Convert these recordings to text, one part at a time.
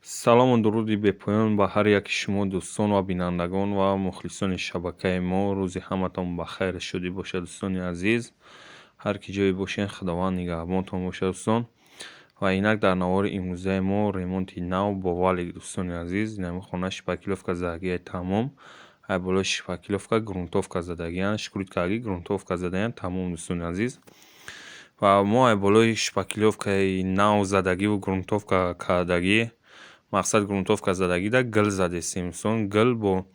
Салому дуруди бепоён ба ҳар яки шумо, дӯстон ва бинандагон ва мухлисони шабакаи мо. Рӯзи ҳаматон ба хайру шодӣ бошад, дӯстони азиз. Ҳар ки ҷое бошед, Худованд нигаҳбонтон бошад, дӯстон. Ва инак дар навори имрӯзаи мо ремонти нав бо валик, дӯстони азиз. Инами хона шпаклёвка задагиай тамом. Ай болои шпаклёвка грунтовка задагианд, шкурить кардаги, грунтовка задагианд тамом, дӯстони азиз. Ва мо ай болои шпаклёвкаи нав задагиву грунтовка кардагӣ, мақсад, грунтовка задагида гил задестем, дӯстон. Гил бо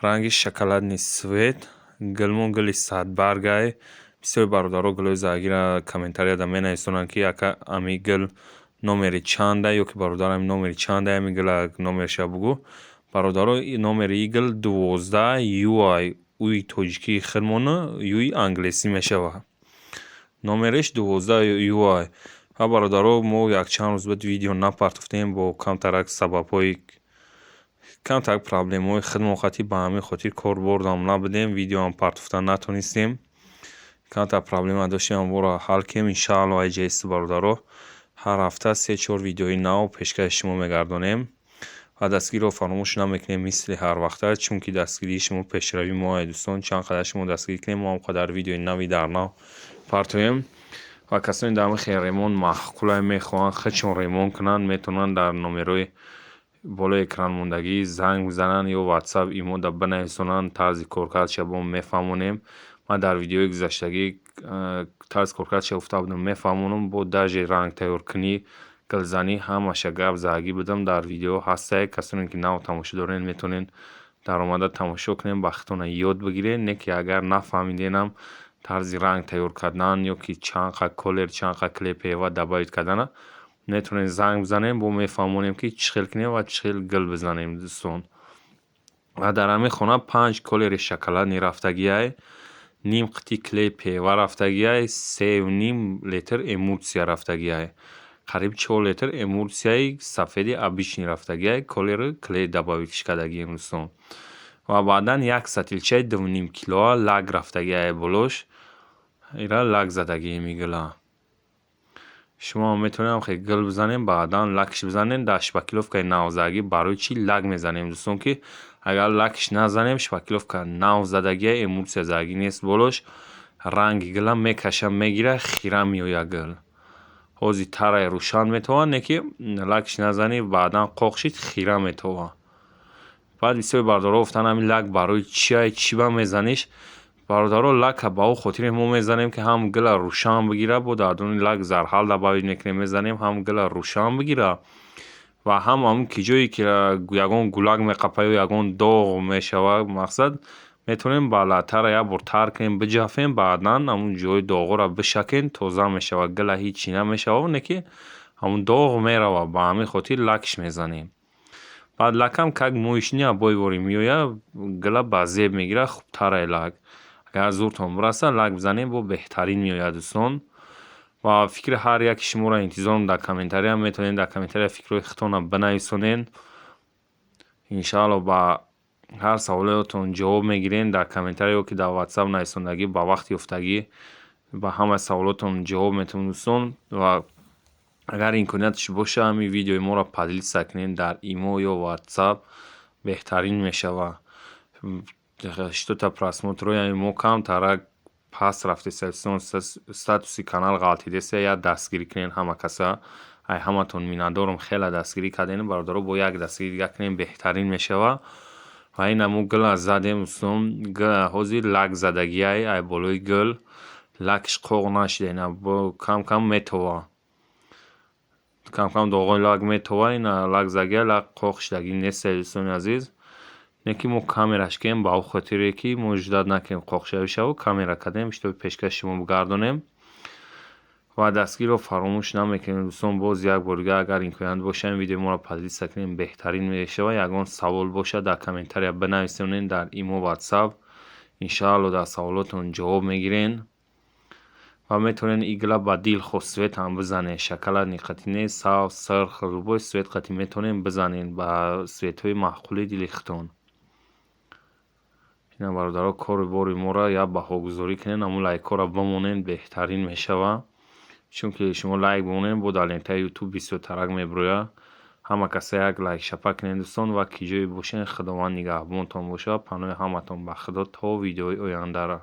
ранги шоколадный цвет. Гилмон гили садбаргай. Бисёри бародаро гилҳои задагиро комментарияда менависонанд, ки ака, ами гил номери чанда, ё ки бародар, ами номери чанда, ами гила номерша бугӯ. Бародаро, номери и гил 12 юай, уи тоҷикии худмона, юи англисӣ мешавад. Номереш 12 юай. Ва бародаро, мо якчанд рӯз буд видео напартофтем бо камтарак сабабҳои, камтарак проблемаҳои худмон хати. Ба ҳамин хотир корбордам набудем, видеоам партофта натонистем. Камтар проблема доштем, амворо ҳал кунем, иншаалло. Айҷаисти, бародаро, ҳар ҳафта се-чор видеои нав пешкаши шумо мегардонем ва дастгириро фаромӯш намекунем, мисли ҳарвақта, чунки дастгирии шумо пешравии мо, дӯстон. Чанд қадар шумо дастгирӣ кунем, мо ҳам қадар видеои нави дар нав партоем. Ва касоне дар ҳамин ремонт маъқулай, мехоҳанд худшон ремонт кунанд, метавонанд дар номерҳои болои экран мондагӣ занг бизананд ё Ватсап, имода бинависонанд. Тарзи коркардша бо мефаҳмонем. Ман дар видеои гузаштагӣ тарзи коркардша гуфта будам, мефаҳмонам. Бо даже ранг тайёркунӣ, гилзанӣ, ҳамаша гап задагӣ будам, дар видео ҳастае. Касоне ки нав тамошо доред, метавонед даромада тамошо кунед, ба худтона ёд бигиред. Не ки агар нафаҳмиденам тарзи ранг тайёр кардан ё ки чанд қа колер, чанд қа клей ПВА добавить кардана, метавонед занг бизанем, бо мефаҳмонем, ки чӣ хел кунем ва чӣ хел гил бизанем, дӯстон. Ва дар ҳамин хона панҷ колери шоколадный рафтагиай, ним қитти клей ПВА рафтагиай, 3,5 литр эмульсия рафтагиай, қариб 4 литр эмульсияи сафеди обычный рафтагиай, колеру клей добавить кардагием, дӯстон. Ва баъдан як сатилчаи 2,5 килоа лак рафтагиай болош. Ира лак задагием и гила. Шумо метавонед хел гил бизанем, баъдан лакш бизанем дар шпаклёвкаи навзадагӣ. Барои чӣ лак мезанем, дӯстон? Ки агар лакш назанем, шпаклёвка нав задагиай, эмульсия задагӣ нест болош, ранги гила мекаша, мегира, хира меояд гил. Ҳозир тарай рӯшан метавонад, не ки лакш назанӣ, баъдан қоқ шид, хира метовад. Баъд бисёри бародаро гуфтанд: ҳамин лак барои чиай, чӣ ба мезаниш? Бародаро, лака ба он хотире мо мезанем, ки ҳам гила рӯшан бигира. Бо дар дуни лак зарҳал добавить мекунем, мезанем, ҳам гила рӯшан бигира ва ҳам ҳамун ки ҷое ки ягон гулак меқапа ё ягон доғ мешавад, мақсад, метавонем ба латтара як бор тар кунем, биҷафем, баъдан ҳамун ҷои доғҳоро бишакем, тоза мешавад гила, ҳичи намешавад, не ки ҳамун доғ меравад. Ба ҳамин хотир лакш мезанем. Баъд лакам как моечный обои ворӣ меояд, гила ба зеб мегирад, хубтарай лак. Агар зуртон бирасад, лак бизанем, бо беҳтарин меояд, дӯстон. Ва фикри ҳар яки шуморо интизорам дар комментария. Метавонед дар комментария фикрҳои худтонро бинависонед, иншаалло, ба ҳар саволотон ҷавоб мегирем. Дар комментария ё ки дар Ватсап нависондагӣ, ба вақти ёфтагӣ ба ҳамаи саволотон ҷавоб метавонем, дӯстон. Ва агар имконияташ боша, ҳамин видеои моро поделиться кунед дар имо ё Ватсап, беҳтарин мешавад. Что-то просмотрҳои мо камтарак паст рафтеста, статуси канал ғалтидеста. Як дастгирӣ кунед ҳама каса. Ай ҳаматон миннатдорам, хеле дастгирӣ кардем, бародаро. Бо як дастгирӣ дига кунем, беҳтарин мешавад. Ва ина мо гила задем, дӯстон. Ҳозир лак задагиай. Ай болои гил лакш қоқ нашида, ина бо кам кам метова, кам кам доғҳои лак метова. Ина лак задагиай, лак қоқ шидагӣ нестай, дӯстони азиз. Не ки мо камераш кунем, ба он хотире ки мо ждать накунем қоқшавишаву камера кардем, чтобы пешкаши шумо бигардонем. Ва дастгириро фаромӯш намекунем, дӯстон. Боз як бор дига, агар имконият боша, ин видеои моро поделиться кунем, беҳтарин мешавад. Ягон савол бошад, дар комментария бинависонед, дар имо, Ватсап, иншаалло, дар саволотон ҷавоб мегирен. Ва метавонед и гила ба дилхоҳ цвет ҳам бизанед. Шоколадный қатӣ не, сабз, сирх, любой цвет қатӣ метавонед бизанед, ба цветҳои маъқули дили худтон. Ина, бародаро, кору бори моро як баҳогузорӣ кунед, ҳамун лайкҳоро бимонед, беҳтарин мешавад, чунки шумо лайк бимонед, бо дар лентаи Ютуб бисёртарак мебирояд. Ҳама каса як лайк шапа кунед, дӯстон, ва ки ҷое бошед, Худованд нигаҳбонтон бошад. Паноҳи ҳаматон ба Худо, то видеои ояндаро.